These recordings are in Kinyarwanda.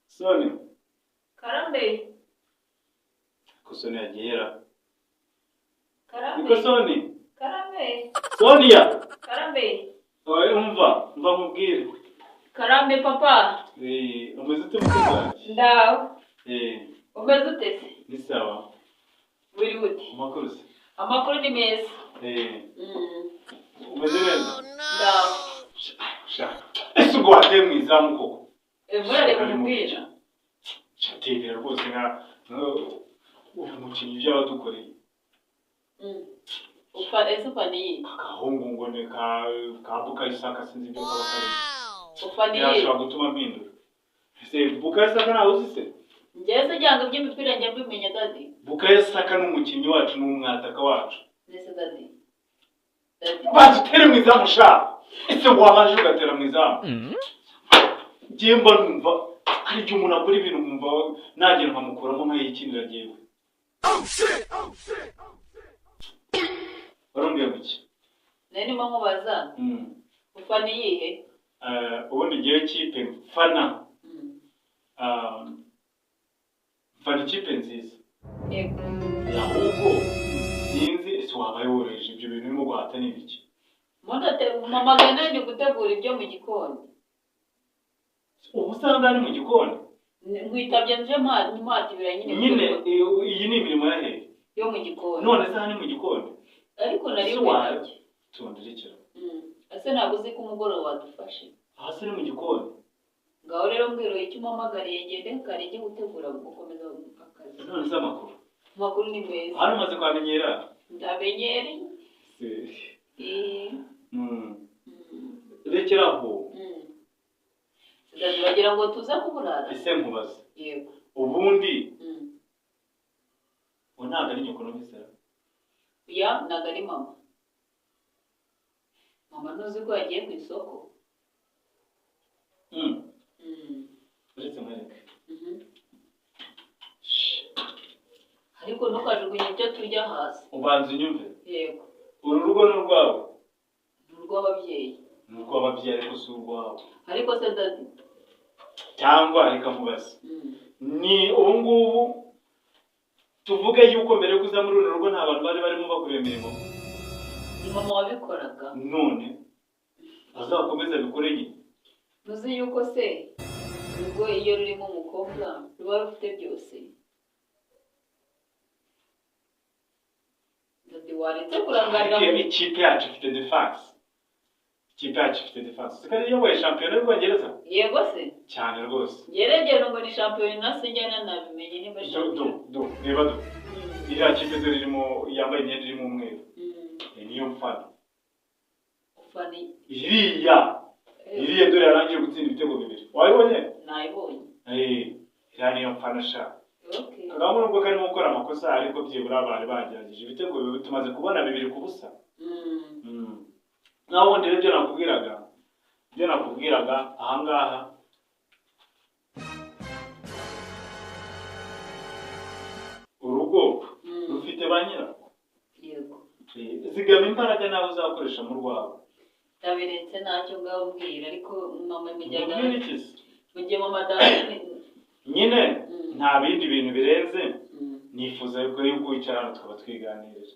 Soni. Karambe. Ko Soni yagiye. Karambe. Niko Soni. Karambe. Sonia. Karambe. Oye, umva nkubwire. Karambe papa. Umeze ute mukobwa? Ndaho. Umeze ute se? Ni sawa. Wiri ute? Amakuru se? Amakuru ni meza. Umeze neza? Ndaho. Sha. Ese ubwo wateye mu izamu koko? Murare kumubwira. Shategera rwose nka umukinnyi ibyo abadukoreye. Ufa ese ufaniye? Agahungu ngo ni ka Bukayo Saka, sinzi ibyo kaba karimo. Ufaniye? Yashobora gutuma mpindura. Ese Bukayo Saka ntawe uzi se? Njyewe se byanga by'imipira njya mbimenya daddy. Bukayo Saka ni umukinnyi wacu, ni umwataka wacu. Nese daddy. Daddy. Banza utere mu izamu sha. Ese wabanje ugatera mu izamu? Njyewe mba numva hari igihe umuntu akora ibintu nkumva nagera nkamukuramo nkayikinira njyewe. Warumbwiye guki? Nari ndimo nkubaza. Ufana iyihe? Ubundi njyewe kipe mfana. Mfana ikipe nziza. Yego. Ahubwo sinzi ese wabaye woroheje ibyo bintu urimo guhata ni ibiki? Mama ndi gutegura ibyo mu gikoni. Ubu usanga ari mu gikoni? Nkwitabye nje mpatibira nyine. Nyine iyi ni imirimo ya hehe? Yo mu gikoni. None se aha ni mu gikoni? Ariko nari nkwitabye. Tundirekera. Ese ntabwo uzi ko umugoroba wadufashe? Aha se ni mu gikoni. Ngaho rero mbwira icyo umpamagariye ngende kare njye gutegura gukomeza akazi. None se amakuru? Amakuru ni meza. Hano umaze kuhamenyera? Ndamenyereye. Rekeraho. Bagira ngo tuze kuburara. Ese nkubaze. Yego. Ubundi ubu ntabwo ari nyoko numvise. Ya, ntabwo ari mama. Mama ntuzi ko yagiye ku isoko. Uretse mwereke. Ariko ntukajugunye ibyo turya hasi. Ubanza unyumve. Yego. Uru rugo ni urwawe? Ni urw'ababyeyi. Ni urw'ababyeyi ariko si urwawe. Ariko se daddy. Cyangwa reka nkubaze. Ni ubu ngubu tuvuge yuko mbere yo kuza muri uru rugo nta bantu bari barimo bakora imirimo. Ni mama wabikoraga. None azakomeza abikore nyine. Ntuzi yuko se urugo iyo rurimo umukobwa ruba rufite byose. Daddy waretse kurangarira. Ikipe yacu ifite defense. Ikipe yacu ifite defense. Sikari iyoboye shampiyona y'Ubwongereza? Yego se? Cyane rwose. Ngeregera ngo ni shampiyona sinjyana nabimenye niba shampiyona. Do, reba do. Iriya kipe dore irimo yambaye imyenda irimo umweru. Niyo mfana. Ufana iriya. Iriya dore yarangiye gutsinda ibitego bibiri. Wabibonye? Nayibonye. Iriya niyo mfana sha. Okay. Kagame nubwo karimo gukora amakosa ariko byibura bari bagerageje ibitego bibiri tumaze kubona 2-0. Naho ubundi rero ibyo nakubwiraga ahangaha urugo rufite ba nyirarwo. Yego. Zigama imbaraga nawe uzakoresha mu rwawe. Ndabiretse ntacyo ngaho mbwira ariko mama mujyaga mujye mama nyine nta bindi bintu birenze nifuza yuko wicara hano tukaba twiganirira.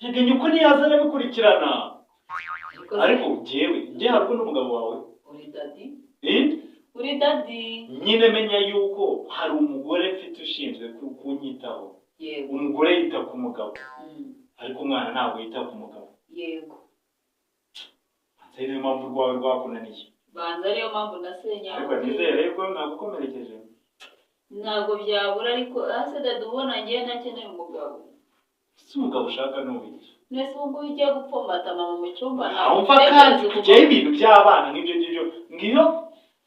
Reka nyuko ntiyaza arabikurikirana. Ariko njyewe njye harwo n'umugabo wawe. Uri daddy? Uri daddy? Nyine menya yuko hari umugore mfite ushinzwe kunyitaho. Yego. Umugore yita ku mugabo. Ariko umwana ntabwo yita ku mugabo. Yego. Banza ariyo mpamvu rwawe rwakunaniye. Banza ariyo mpamvu nasenya. Ariko nizere yuko nagukomerekeje. Ntabwo byabura ariko ase daddy ubona ngiye ntakeneye umugabo. Si umugabo ushaka n'ubiki. Nese ubu ugiye gupfumbata mama mu cyumba ntabwo mfa kandi kujyaho ibintu by'abana nk'ibyo ngibyo ngiyo.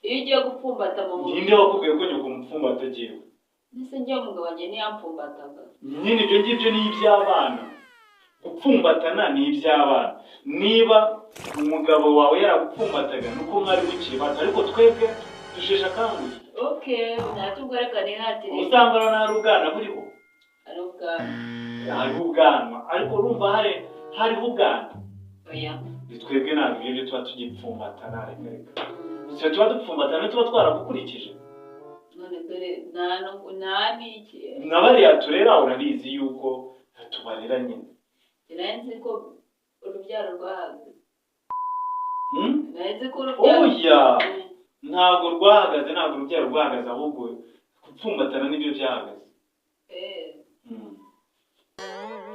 Iyo ugiye gupfumbata mama. Ninde wakubwiye ko nyoko mupfumbata agiye? Nese ngiye umugabo wanjye ntiyamfumbataga. Nyine ibyo ngibyo ni iby'abana. Gupfumbatana ni iby'abana. Niba umugabo wawe yaragupfumbataga nuko mwari mukiri bato ariko twebwe Dusheshe akanguhe. Okay, ntacyo ubwo reka nihatire. Usanga nta ubwana buriho. Ari ubwanwa. Hariho ubwanwa, ariko urumva hariho ubwana. Oya. Twebwe ntabwo ibyo tuba tugipfumbatana, reka reka. Twe tuba dupfumbatana, tuba twaragukurikije. None dore nta n'iki. Na bariya turera urabizi yuko tubarera nyine. Nari nzi ko urubyaro rwahagaze. Nari nzi ko urubyaro. Oya. Ntabwo rwahagaze, ntabwo urubyaro rwahagaze, ahubwo gupfumbatana nibyo byahagaze.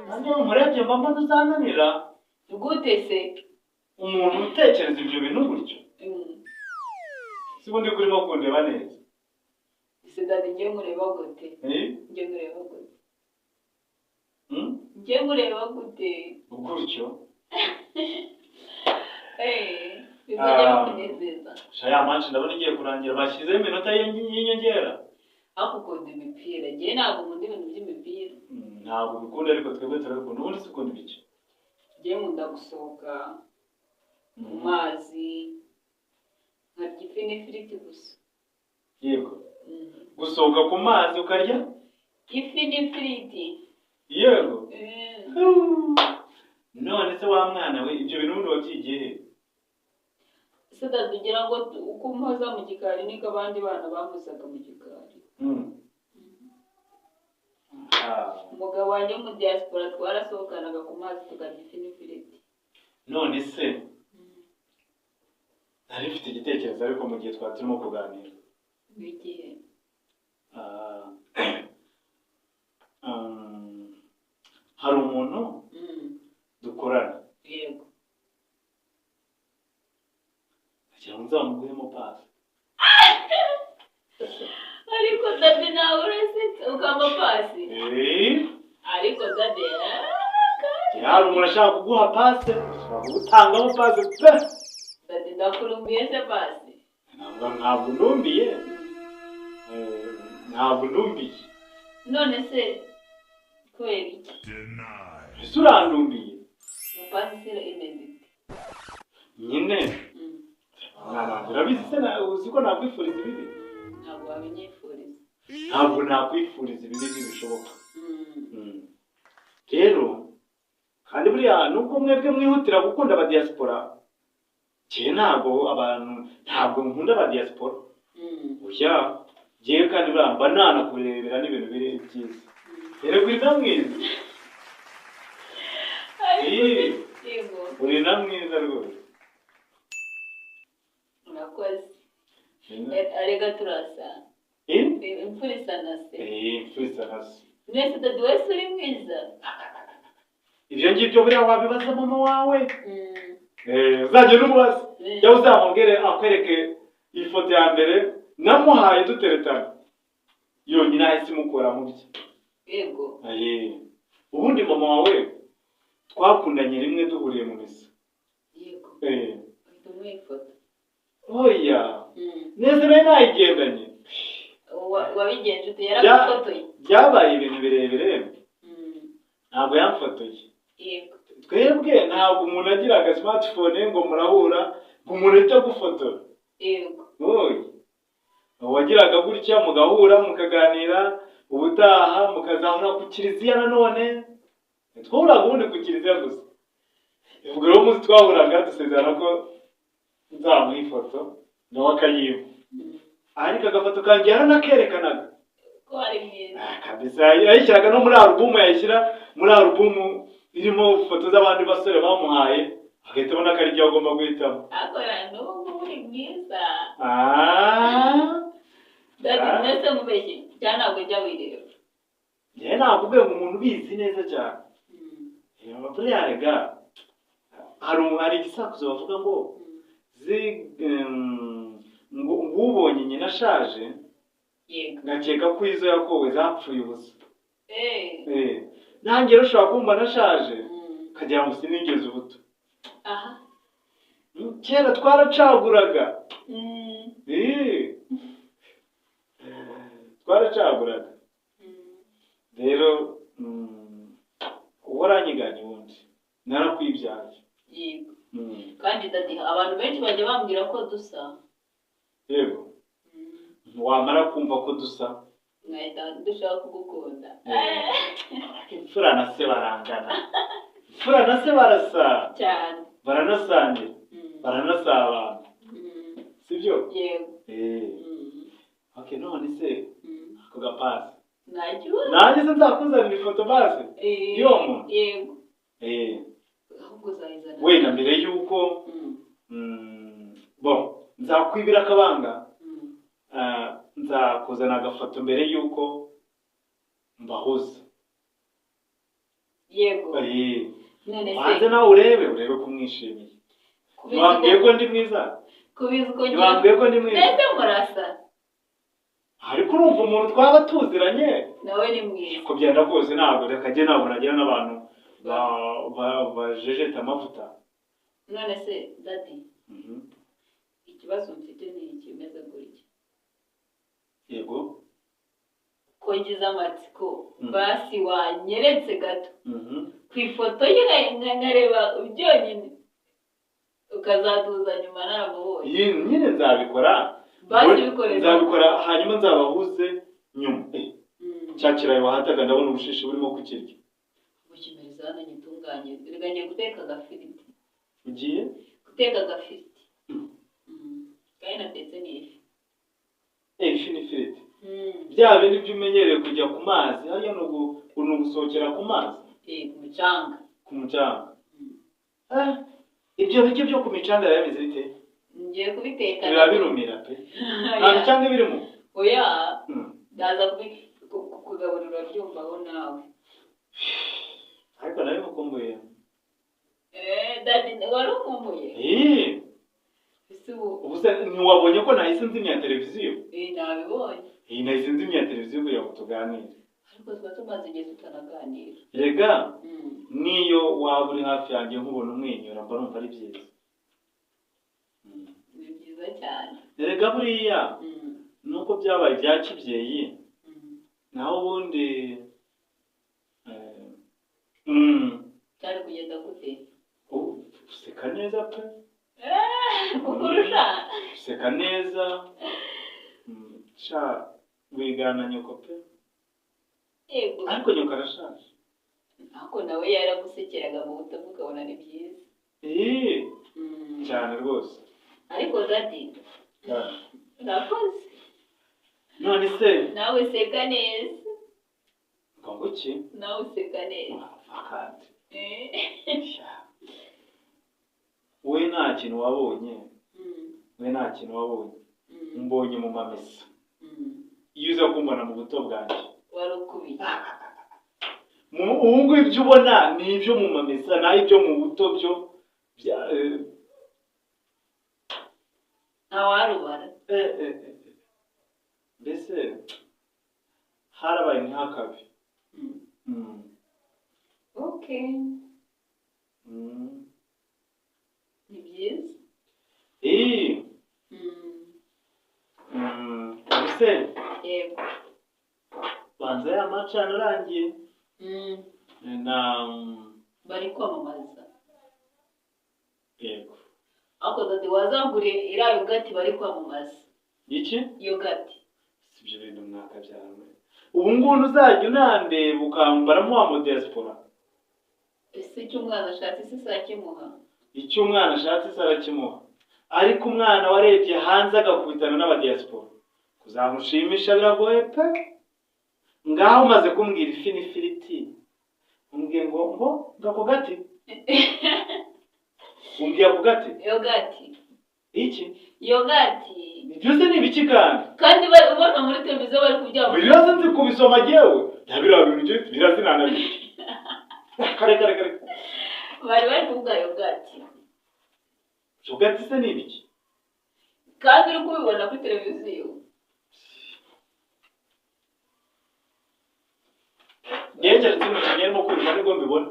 Nanjye umurebye mba mbona uzananira. Gute se? Umuntu utekereza ibyo bintu gutyo. Si ubundi kurimo kundeba neza. Ese dadi ngiye nkureba gute? Ngiye nkureba gute? Ngiye nkureba gute? Gutyo. Bizajya bikunezeza. Shaya manshi ndabona igiye kurangira, bashyizeho iminota y'inyongera. Ariko ukunda imipira, ngewe ntabwo nkunda ibintu by'imipira. Ntabwo bikunda, ariko twebwe turabikunda. Ubundi se ukunda ibiki? Ngewe nkunda gusohoka mu mazi, nkarya ifi n'ifiriti gusa. Yego. Gusohoka ku mazi ukarya? Ifi n'ifiriti. Yego. None se wa mwana we ibyo bintu ubundi wabyigiye he? Se dada ugira ngo uko umpoza mu gikari niko abandi bana bampozaga mu gikari. Umugabo wanjye wo mu diaspora twarasohokanaga ku mazi tukarya ifi n'ifiriti. None se nari mfite igitekerezo ariko mu gihe twari turimo kuganira. Igihe? Hari umuntu dukorana. Yego. Agira ngo nzamuguhemo pasi. Ariko dade nawe urasetse ukamba pasi. Ariko dade hari umuntu ashaka kuguha pasi, ashobora kugutangamo pasi pe. Dade ndakurumbiye se pasi? Ntabwo ndumbiye. Ntabwo ndumbiye. None se kubera iki? Ese urandumbiye? Pasi se imeze ite? Nyine. Urabizi se uzi ko nakwifuriza ibibi? Ntabwo wabinyifuriza. Ntabwo nakwifuriza ibibi ntibishoboka. Rero kandi buriya nubwo mwebwe mwihutira gukunda aba diaspora, njye ntabwo abantu ntabwo nkunda aba diaspora. Oya, njyewe kandi buriya mba nanakurebera n'ibintu biri byiza. Rero uri na mwiza. Uri na mwiza rwose. Urakoze. Arega turasa. Imfura isa na se. Imfura isa na se. Mwese dadi wese uri mwiza. Ibyo ngibyo buriya wabibaza mama wawe. Uzajya n'umubaza. Jya uzamubwire akwereke ifoto ya mbere namuhaye duteretana. Yonyine ahise imukura mu bye. Yego. Ubundi mama wawe twakundanye rimwe duhuriye mu misa. Yego. Uhita umuha ifoto. Oya. Neza nayo nayigendanye. Wabigenje ute? Yaragufotoye? Byabaye ibintu birebire. Ntabwo yamfotoye. Yego. Twebwe ntabwo umuntu agira aga smartphone ngo murahura ngo umuntu ahite agufotora. Yego. Oya. Wagiraga gutya mugahura mukaganira, ubutaha mukazahura ku kiliziya nanone. Twahuraga ubundi ku kiliziya gusa. Ubwo rero umunsi twahuraga dusezerana ko nzamuha ifoto nawe akayiba. Ariko agafoto kanjye yaranakerekanaga. Ko ari mwiza. Kabisa yayishyiraga no muri alubumu, yayishyira muri alubumu irimo foto z'abandi basore bamuhaye, agahita abona ko ari ibyo agomba guhitamo. Ariko n'ubu uri mwiza. Dadi mwese mubeshye cyane ntabwo ujya wireba. Njyewe nakubwiye ngo umuntu ubizi neza cyane. Buriya rega hari igisakuzo bavuga ngo ngo ubonye nyina ashaje ngakeka ko izo yakowe zapfuye ubusa. Nanjye rero ushobora kumva nashaje ukagira ngo sinigeze ubuto. Kera twaracaguraga. Twaracaguraga. Rero waranyiganye ubundi narakwibyaye. Yego. Kandi dadi abantu benshi bajya bambwira ko dusa. Yego. Wamara kumva ko dusa nkahita dushaka kugukunda. Imfura na se barangana, imfura na se barasa cyane, baranasangira, baranasabana, sibyo? Yego. Okay, none se ako gapasi Nta kibazo. Nanjye se nzakuzanira ifoto basi y'uwo muntu? Yego. Ahubwo uzayizana. Wenda mbere y'uko bon, nzakwibira akabanga, nzakuzana agafoto mbere y'uko mbahuza. Yego. None se Wanze nawe urebe ko umwishimiye. Ntiwambwiye ko ndi mwiza? Kubizi ko ngira Ntiwambwiye ko ndi mwiza? Mbese murasa. Ariko urumva umuntu twaba tuziranye nawe ni mwiza. Uko byenda kose ntabwo, reka njye ntabwo nagira n'abantu bajejeta amavuta. None se daddy, ikibazo mfite ni ikimeze gutya. Yego. Ko ngize amatsiko, basi wanyeretse gato ku ifoto ye nkareba byonyine, ukazaduza nyuma naramubonye. Iyi nyine nzabikora. Basi bikore. Nzabikora, hanyuma nzabahuze nyuma. Cya kirayi wahataga, ndabona ubushishi burimo kukirya. Gukimereza hano nyitunganye, reka ngiye guteka agafiriti. Ugiye? Guteka agafiriti. Kandi natetse n'ifi. Ifi n'ifiriti, bya bindi by'umenyereye kujya ku mazi hariya, ni ugusohokera ku mazi. Ku mucanga. Ku mucanga. Ibyo biryo byo ku micanga biba bimeze bite? Ngiye kubiteka. Biba birumira pe, nta micanga birimo. Oya. Ndaza kugaburira byumvaho nawe. Ariko nawe mukumbuye. Daddy, wari ukumbuye? Ese ubu Ubu se ntiwabonye ko nahise nzimya televiziyo? Nabibonye. Nahise nzimya televiziyo kugira ngo tuganire. Ariko tuba tumaze igihe tutanaganira. Rega niyo waba uri hafi yanjye nkubona umwenyura, mba numva ari byiza. Ni byiza cyane. Erega buriya nuko byabaye ibya kibyeyi, naho ubundi Cyari kugenda gute? Useka neza pe. Kukurusha. Useka neza. Sha, wigana nyoko pe. Yego. Ariko nyoko arashaje. Ariko nawe yaragusekeraga mu buto, ukabona ni byiza. Cyane rwose. Ariko daddy, urakoze. None se Nawe useka neza. Ngo iki? Nawe useka neza. Akandi we nta kintu wabonye. We nta kintu wabonye. Mbonye mu mamesa. Iyo uza kumbona mu buto bwanjye, Wari ukubiye. Ubu ngubu ibyo ubona ni ibyo mu mamesa, naho ibyo mu buto byo bya Ntawarubara. Mbese harabaye ntihakabe. Okay, ni byiza. Ubuse Yego. banza ya macana arangiye na Bari kwamamaza. Yego. Ariko daddy, wazanguriye iriya yogurt bari kwamamaza. Iki? Yogurt. Si ibyo bintu mwakabyarana, ubu ngubu uzajya unandeba ukambaramo wa mu diaspora. Ese icyo umwana ashatse se sakimuha? Icyo umwana ashatse se arakimuha, ariko umwana warebye hanze agakubitana n'abadiaspora, kuzamushimisha biragoye pe. Ngaho umaze kumbwira ifi n'ifiriti, umbwiye ngo ngako gati, umbwiye ako gati. Yogurt. Iki? Yogurt. Ibyo se ni ibiki kandi? Kandi bari ubona muri televiziyo bari kubyamamaza. Biriya nzi kubisoma jyewe, nta biriya bintu byo birazinanabije kare kare kare. Bari kuvuga yogurt. Yogurt se ni ibiki? Kandi uri kubibona kuri televiziyo. Njyewe keretse umukinnyi arimo kwiruka nibwo mbibona,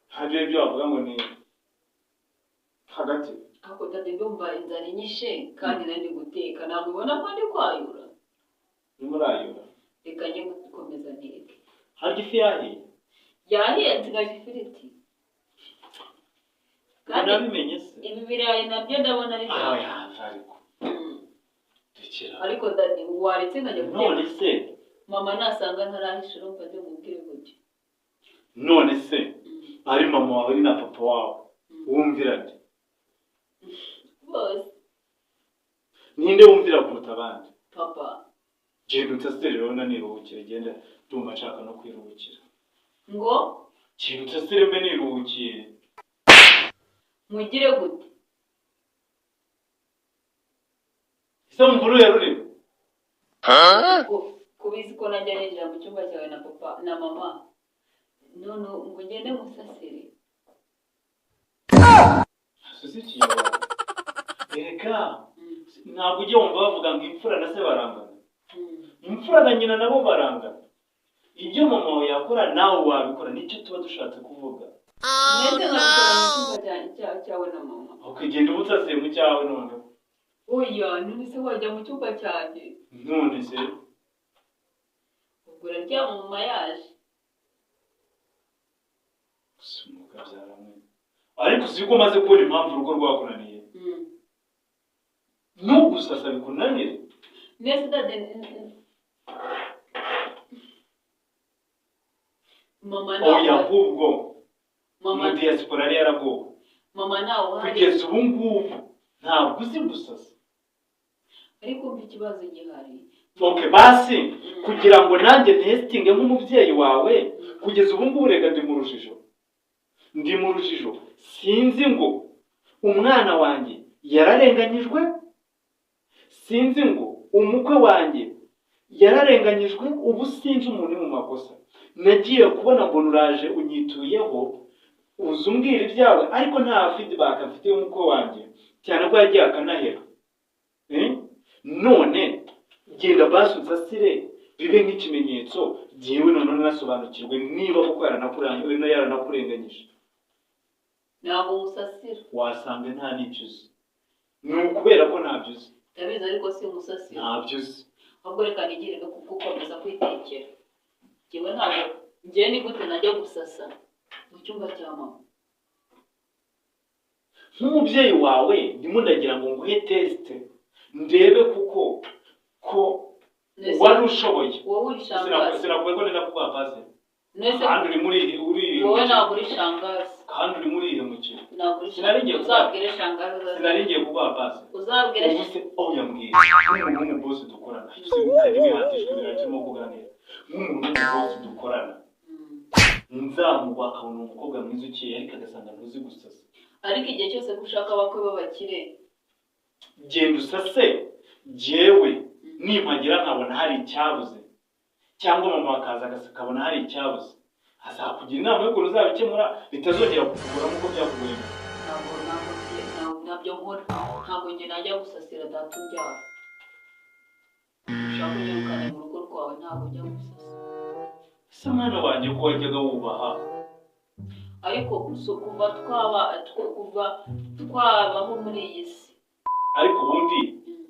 hari ibyo bavuga ngo ni hagati. Ariko daddy, ndumva inzara inyishe kandi nari ndi guteka, ntabwo ubona ko ndi kwayura? Urimo urayura. Reka njye gukomeza nteke. Harya ifi yahiye? Yahiye, nsigaje ifiriti kandi Unabimenye se? Ibi birayi nabyo ndabona ari Aho byawe. yaza ariko. Rekera. Ariko daddy, waretse nkajya guteka. None se Mama nasanga ntarahisha, urumva ndi bumubwire gute? None se ari mama wawe, ari na papa wawe, wumvira nde? Bose. Ninde wumvira kuruta abandi? Papa. Genda unsasire rero niruhukire, genda, ndumva nshaka no kwiruhukira. Ngo? Genda unsasire mbe niruhukiye. Mugire gute? Ese wumva uruhe rurimi? Kubizi ko najya ninjira mu cyumba cyawe na papa na mama, none ngo ngende musasire? Suzi ikinyarwanda erega. Ntabwo ujya wumva bavuga ngo imfura na se barangana? Imfura na nyina nabo barangana. Ibyo mama wawe yakora nawe wabikora, nicyo tuba dushatse kuvuga. Mwese nkabikora mu cyumba cyawe na mama? Ukagenda uba unsasiye mu cyawe noneho. Oya, none se wajya mu cyumba cyanjye? None se? Ubwo uraryama mama yaje. Gusa umwuka byaramwe, ariko uzi ko umaze kubona impamvu urugo rwakunaniye? Nugusasa bikunanire. Nese daddy, mama Oya, nawe ahubwo mama mu diaspora yari yaragowe. Mama nawe uhari. Kugeza ubu ngubu ntabwo uzi gusasa. Ariko umva ikibazo gihari. Okay, basi kugira ngo nanjye ntesitinge nk'umubyeyi wawe, kugeza ubu ngubu reka ndi mu rujijo, ndi mu rujijo, sinzi ngo umwana wanjye yararenganyijwe, sinzi ngo umukwe wanjye yararenganyijwe, ubu sinzi umuntu uri mu makosa. Nagiye kubona mbona uraje unyituyeho, uza umbwira ibyawe, ariko nta feedback mfite y'umukwe wanjye, cyane ko yagiye akanahera. Eh? None genda basi unsasire bibe nk'ikimenyetso, jyewe noneho nasobanukirwe niba koko yaranakurenganyije. Ntabwo musasira. Wasanga nta n'ibyo uzi, ni ukubera ko ntabyo uzi. Ndabizi, ariko si musasira. Ntabyo uzi. Ahubwo reka nigire no gukomeza kwitekera. Njyewe ntabwo, njyewe ni gute najya gusasa mu cyumba cya mama? Nk'umubyeyi wawe ndimo ndagira ngo nguhe test, ndebe kuko ko wari ushoboye. Wowe uri shangazi. Sinakuye ko nenda kuguha pasi. Nese Kandi uri muri uri wowe ntabwo uri shangazi. Kandi uri muri ihemukiro. Ntabwo uri Sinari shangazi. ngiye Uzabwire shangazi azaze. Sinari ngiye kuguha pasi. Uzabwire. Ubu se aho yambwiye nk'umuntu w'umubosi dukorana, hari wihatishwa ibintu turimo kuganira, nk'umuntu w'umubosi dukorana, nzamuba akabona umukobwa mwiza ukeye, ariko agasanga ntuzi gusasa. Ariko igihe cyose ko ushaka abakwe b'abakire. Genda usase, jyewe nimpagera nkabona hari icyabuze, cyangwa mama akaza akabona hari icyabuze, azakugira inama y'ukuntu uzabikemura bitazongera kukugora nk'uko byakugoye. Ntabwo ntabyo nkora, ntabwo njye najya gusasira data umbyara. Ushaka unyirukane mu rugo rwawe, ntabwo njya gusasa. Ese mwana wanjye, ko wajyaga wubaha? Ariko kuva twaba kuva twabaho muri iyi si. Ariko ubundi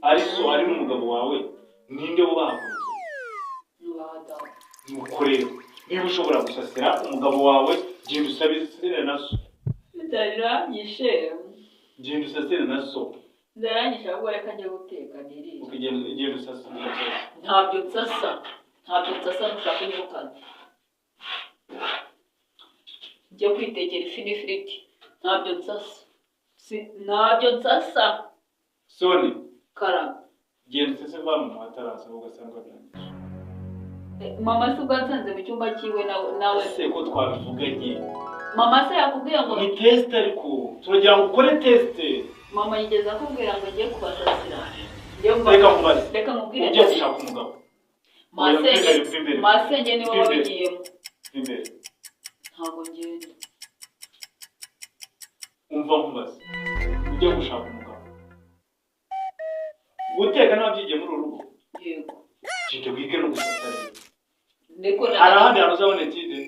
ari so, ari n'umugabo wawe, ninde wubahagurutse? Nubaha data. Nuko rero niba ushobora gusasira umugabo wawe, genda usabisire na so. Ndarangije. Genda usasire na so. Ndarangije, ahubwo reka njye guteka nirire. Ukagenda, genda usasire, genda usasire. Ntabyo nsasa, ntabyo nsasa, nushaka unyirukane. Njye kwitekera ifi n'ifiriti, ntabyo nsasa. Ntabyo nsasa. Soni. Karame. Genda usase va mu mataraza, ugasanga birangije. Mama se ubwo nsanze mu cyumba cyiwe nawe? Ese ko twabivuganye? Mama se yakubwiye ngo Ni test, ariko turagira ngo ukore test. Mama yigeze akubwira ngo ngiye kubasasira? Njye Reka nkubaze. Reka nkubwire. Ujya gushaka umugabo. Masenge. Oya, mva imbere. Masenge niwe Mva imbere. wabigiyemo. Mva imbere. Ntabwo ngenda. Umva nkubaze, ujya gushaka umugabo, guteka ntabyigiye muri uru rugo? Yego. Genda wige no gusasa rero. Niko. Hari ahandi hantu uzabona étude?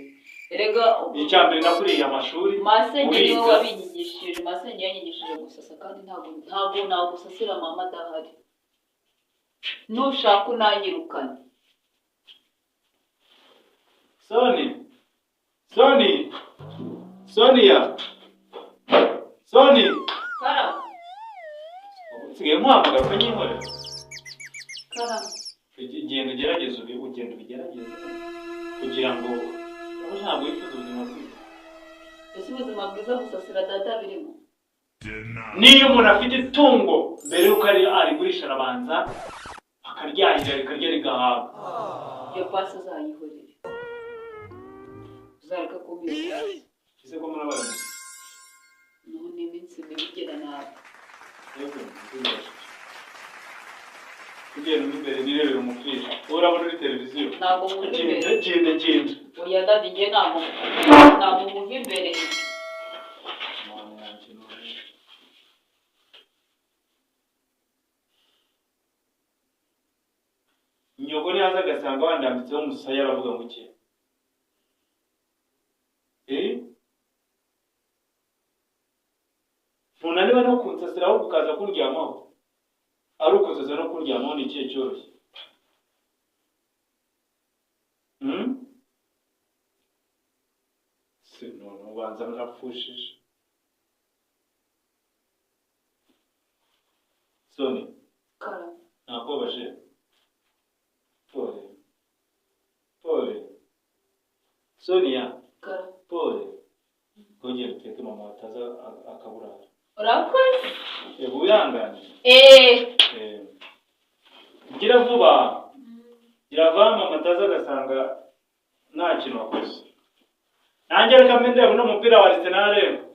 Erega Icya mbere nakuriye amashuri. Masenge niwe Uriga. wabinyigishije. Masenge yanyigishije gusasa, kandi ntabwo nagusasira mama adahari. Nushaka unanyirukane. Soni, Soni, Sonia, Soni. Karame. Nsigaye nkuhamagara ukanyihorera. Karame. Genda ugerageze, ugenda ubigerageze kugira ngo ntabwo wifuza ubuzima bwiza. Ese ubuzima bwiza gusasira dada birimo? Niyo umuntu afite itungo mbere y'uko arigurisha arabanza akaryahira rikarya rigahaga. Iyo pasi uzayihorere, uzareka kumira. Ese ko murabana? None iminsi mibi igera nabi. Yego, tugenda imbere nirebera umupira, urabona uri televiziyo. Ntabwo nkumva imbere. Genda genda genda. Oya dadi, njye ntabwo nkumva imbere. Nyoko nihaza agasanga wandambitseho umusaya aravuga ngo iki? Ntunaniwe no kunsasira ahubwo ukaza kundyamaho. Ari ukunsasira no kundyamaho ni ikihe cyoroshye? Se none ubanza murapfushije. Soni. Karame. Nakubabaje. Pole. Pole. Sonia. Karame. Pole. Kongera uteke mama ataza akaburara. Urakoze. Yego wihangane. Gira vuba. Gira vuba mama ataza agasanga nta kintu wakoze. Nanjye reka mbe ndeba uno mupira wa Arsenal.